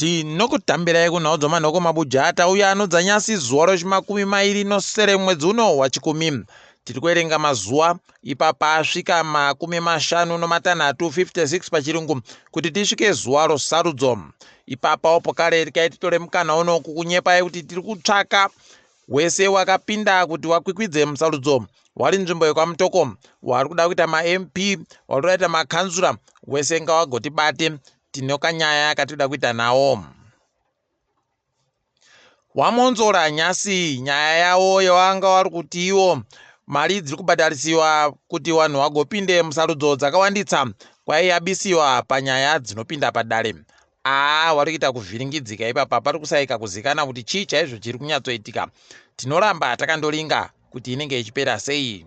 Tinokutambirai kunhau dzomanhoko mabuja tauya anodza nyasi zuva rechimakumi mairi nosere mwedzi uno wachikumi. Tiri kuverenga mazuva ipapa asvika 56 56 pachirungu kuti tisvike zuva rosarudzo. Ipapawo pokare rikai titore mukana uno kukunyepai kuti tiri kutsvaka wese wakapinda kuti wakwikwidze musarudzo wari nzvimbo yekwaMutoko, wari kuda kuita maMP, wari kuda kuita makanzura, wese ngawagotibate tine kanyaya katinoda kuita nawo. Wamonzora nyasi nyaya yawo yawanga wari kuti iwo mari dziri kubhadharisiwa kuti vanhu vagopinde musarudzo dzakawanditsa kwaiyabisiwa panyaya dzinopinda padare. Aa wari kuita kuvhiringidzika ipapa pari kusaika kuzikana kuti chii chaizvo chiri kunyatsoitika. Tinoramba takandoringa kuti inenge ichipera sei.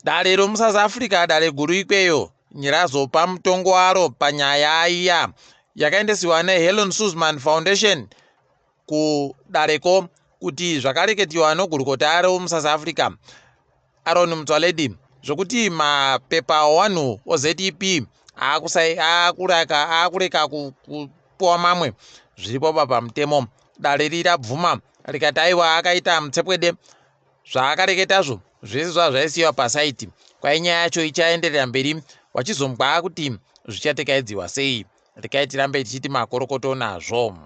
Dare romuSouth Africa, dare guru ikweyo, razopa mutongo waro panyaya iya yakaendesiwa neHelen Suzman Foundation kudareko kuti zvakareketiwa nogurukota romuSouth Africa Aaron Motsoaledi zvokuti mapepa owanhu oZEP aakureka kupuwa mamwe zviripo pamutemo. Dare iri rabvuma rikati aiwa akaita mutsepwede zvaakareketazvo zvese zvava zvaisiyiwa pasaiti kwai nyaya yacho ichaenderera mberi wachizombwa kuti zvichatekaidziwa sei. Rekai tirambe tichiti makorokoto nazvo.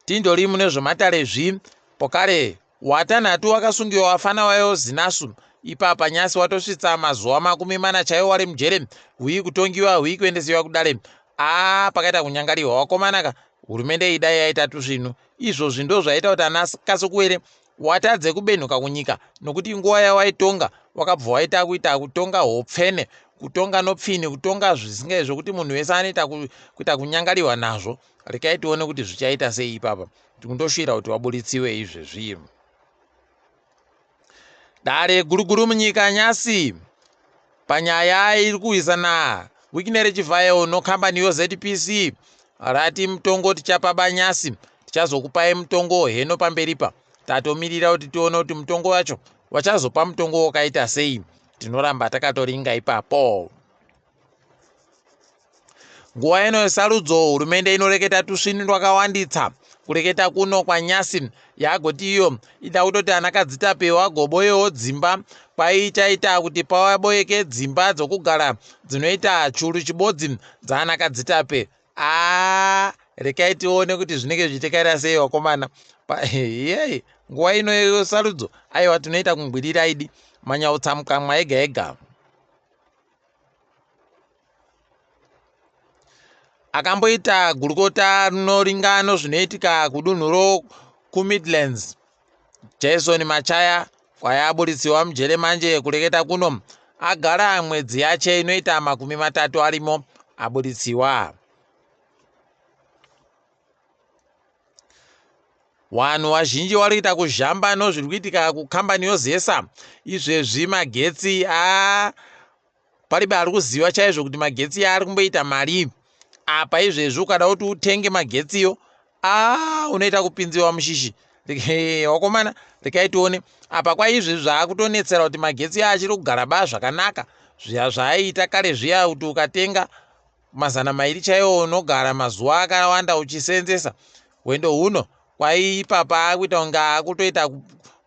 Tindori mune zvematare zvi pokare watanhatu wakasungiwa wafana wayo Zinasu ipapa nyasi watosvitsa mazuva 40 chaiwo wari mujere hwii kutongiwa hwii kuendesiwa kudare. Aa pakaita kunyangariwa wakomanaka hurumende idai yaita tusvinu izvozvi ndo zvaita kuti ana Kasukuwere watadze kubenhuka kunyika nokuti nguva yawaitonga wakabva waita kuita kutonga hopfene kutonga nopfini kutonga zvisingai zvokuti munhu wese anoita kuita kunyangariwa nazvo. Rekai tione kuti zvichaita sei ipapa tikundoshuvira kuti waburitsiwe izvezvi. Dare guruguru munyika nyasi panyaya iri kurwisana Wicknell Chivayo nokambani yoZPC rati mutongo tichapa banyasi tichazokupai mutongo heno pamberipa. Tatomirira kuti tione kuti mutongo wacho wachazopa mutongo wakaita sei. Tinoramba takatoringa ipapo. Nguva ino yesarudzo hurumende inoreketa tusvinu twakawanditsa. Kureketa kuno kwanyasi yagoti iyo ida kutoti ana kadzitape wagoboyewo dzimba kwaichaita kuti pawaboyeke dzimba dzokugara dzinoita churu chibodzi dzaana kadzitape. Aa rekai tione kuti zvinenge zvichitekaira sei vakomana. Yei nguva ino yesarudzo aiwa tinoita kungwirira idi manyautsa mukamwa ega ega. Akamboita gurukota rinoringano zvinoitika kudunhu rokuMidlands Jason Machaya kwayaaburitsiwa mujere manje kureketa kuno agara mwedzi yache inoita 30 arimo aburitsiwa. Vanhu vazhinji vari kuita kuzhamba nozviri kuitika kukambani yoZESA izvezvi magetsi a paribe ari kuziva chaizvo kuti magetsi ari kumboita mari apa izvezvi ukada kuti utenge magetsiyo a unoita kupinziwa mushishi wakomana rekai tione apa kwaizvezvi zvaakutonetsera kuti magetsi achiri kugara ba zvakanaka zviya zvaaiita kare zviya kuti ukatenga 200 chaiwo unogara mazuva akawanda uchiseenzesa hwendo huno kwai ipapa akuita kunge akutoita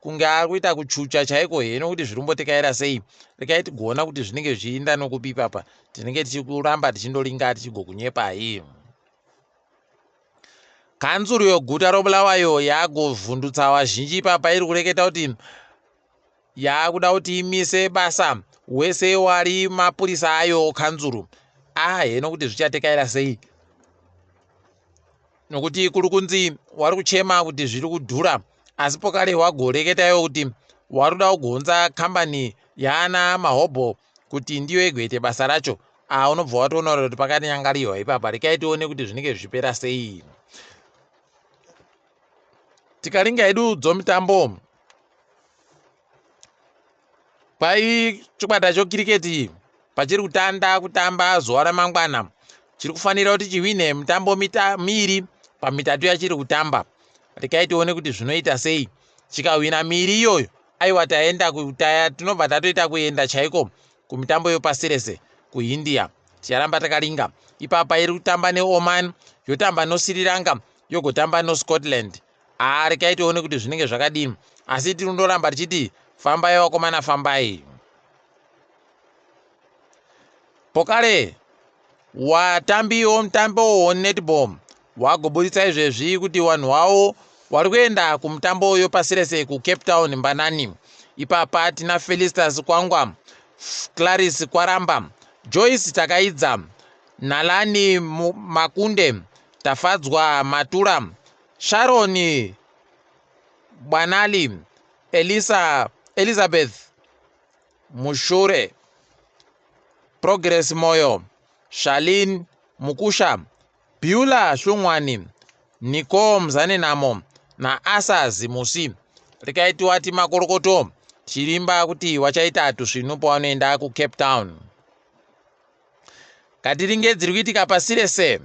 kunge akuita kuchucha chaiko heno kuti zviri kumbotekaira sei rekai tigoona kuti zvinenge zvichiinda nokupi ipapa tinenge tichikuramba tichindoringa tichigokunyepai. Kanzuru yoguta roBulawayo yagovhundutsa vazhinji ipapa iri kureketa kuti yaakuda kuti imise basa wese wari mapurisa ayo kanzuru aheno kuti zvichatekaira sei nokuti kuri kunzi wari kuchema kuti zviri kudhura asi pokare wagoreketaiwo kuti wari kuda kugonza kambani yaana mahobho kuti ndiyo igoite basa racho a unobva watoona kuti pakanyangariwa ipapa rekai tione kuti zvinenge zvichipera sei. Tikaringa hedu dzomitambo kwai chikwata chokiriketi pachiri kutanda kutamba zuva ramangwana chiri kufanira kuti chihwine mitambo miiri pamitatu yachiri kutamba. Rekai tione kuti zvinoita sei. Chikahwina miiri iyoyo aiwa taenda kutaya tinobva tatoita kuenda chaiko kumitambo yopasi rese kuIndia. Ticharamba takaringa. Ipapa iri kutamba neOman, yotamba noSri Lanka, yogotamba noScotland. Haa rekai tione kuti zvinenge zvakadini. Asi tiri kundoramba tichiti fambai vakomana fambai. Pokare watambi womutambo wenetball wagoburitsa izvezvi kuti wanhu wawo wari kuenda kumutambo yopasi rese kuCape Town mbanani. Ipapa tina Felistas Kwangwa, Clarice Kwaramba, Joyce Takaidza, Nalani Makunde, Tafadzwa Matura, Sharon Bwanali, Elisa, Elizabeth Mushure, Progress Moyo, Shalin Mukusha, Beulah Hlungwani, Nicole Mzanenamo naAsa Zimusi. Rekai tiwati makorokoto tichirimba kuti wachaita tusvinu pawanoenda kuCape Town. Ngatiringe dziri kuitika pasi rese.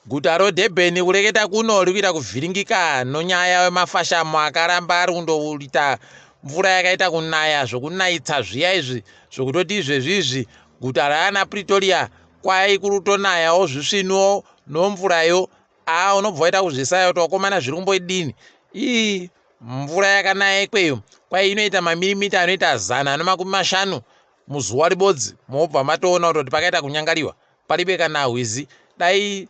Guta roDurban kureketa kuno riri kuita kuvhiringika nonyaya wemafashamo akaramba ari kundoita mvura yakaita kunaya zvokunaitsa zviya izvi zvokutoti izvezvi izvi guta raana Pretoria kwai kuri kutonayawo zvisvinuwo nomvurayo aa unobva waita kuzvisaya kuti wakomana zviri kumboidini ii mvura yakanaya ikweyo kwai inoita mamirimita anoita 150 muzuva ribodzi mobva matoona kutoti pakaita kunyangariwa paribe kana hwizi dai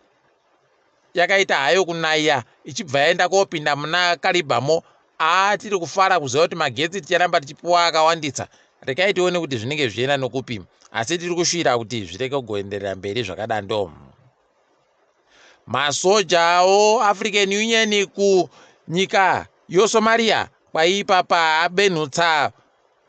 yakaita hayo kunaya ichibva yaenda kopinda muna Karibamo. Aa tiri kufara kuziva kuti magetsi ticharamba tichipuwa akawandisa. Rekai tione kuti zvinenge zvichienda nokupi, asi tiri kushuvira kuti zvirege kugoenderera mberi zvakadando. Masoja o African Union kunyika yoSomalia kwaiipapa abenhutsa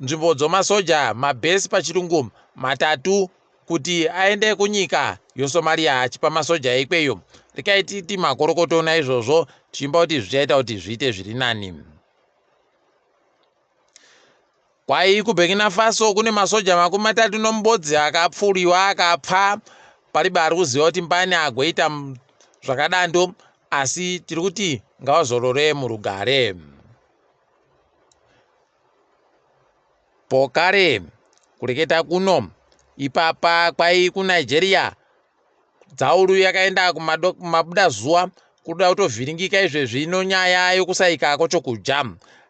nzvimbo dzomasoja mabhesi pachirungu matatu kuti aende kunyika yoSomalia achipa masoja eikweyo. Rekai titi makorokoto naizvozvo tichimba kuti zvichaita kuti zviite zviri nani. Kwai kuBurkina Faso kune masoja 31 akapfuriwa akapfa paribe ari kuziva kuti mbani agoita zvakadando asi tiri kuti ngavazorore murugare. Pokare kureketa kuno ipapa kwai kuNigeria dzauru yakaenda kumabudazuva kuda kutovhiringika izvezvi nonyaya yokusaika kwechokudya.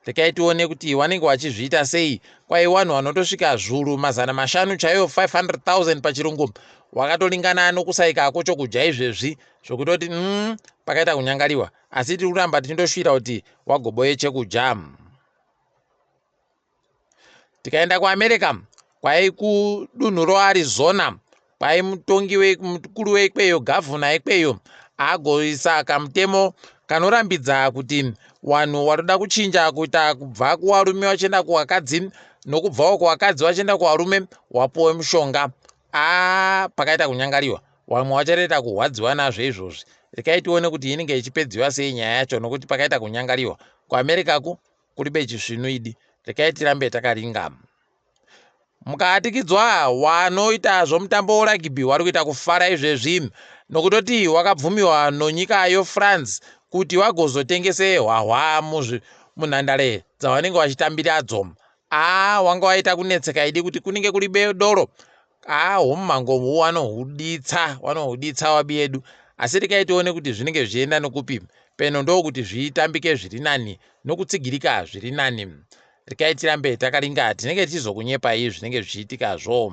Rekai tione kuti wanenge wachizviita sei. Kwai wanhu wanotosvika zvuru 500 chaiyo 500,000 pachirungu wakatolingana nokusaika kwechokudya izvezvi zvokutoti pakaita kunyangariwa asi tiri kuramba tichindoshuwira kuti wagoboye chekudya. Tikaenda kuAmerica kwai kudunhu roArizona kwai mutongi mukuru weikweyo gavhuna ikweyo agoisa kamutemo kanorambidza kuti vanhu vanoda kuchinja kuita kubva kuvarume vachienda kuvakadzi nokubvawo kuvakadzi vachienda kuvarume wapuwe mushonga. A pakaita kunyangariwa vamwe vachatoita kurwadziwa nazvo izvozvi. Rekai tione kuti inenge ichipedziwa sei nyaya yacho nokuti pakaita kunyangariwa kuAmerica ku kuribe chisvinu idi. Rekai tirambe takaringa. Mukatikidzwa wanoita zvomutambo werugby wari kuita kufara izvezvi nokutoti wakabvumiwa nonyika yoFrance kuti wagozotengese hwahwa munhandare dzavanenge vachitambiradzo. Aa wanga waita kunetseka idi kuti kunenge kuri doro. Aa hummango wanohuditsa wanohuditsa wabi yedu. Asi rekai tione kuti zvinenge zvichienda nokupi. Peno ndokuti zvitambike zviri nani nokutsigirika zviri nani. Rekai tirambe takaringa tinenge tichizokunyepai zvinenge zvichiitikazvo.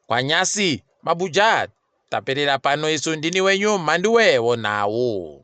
Kwanyasi mabuja taperera pano isu ndini wenyu Mhanduwe wonhau.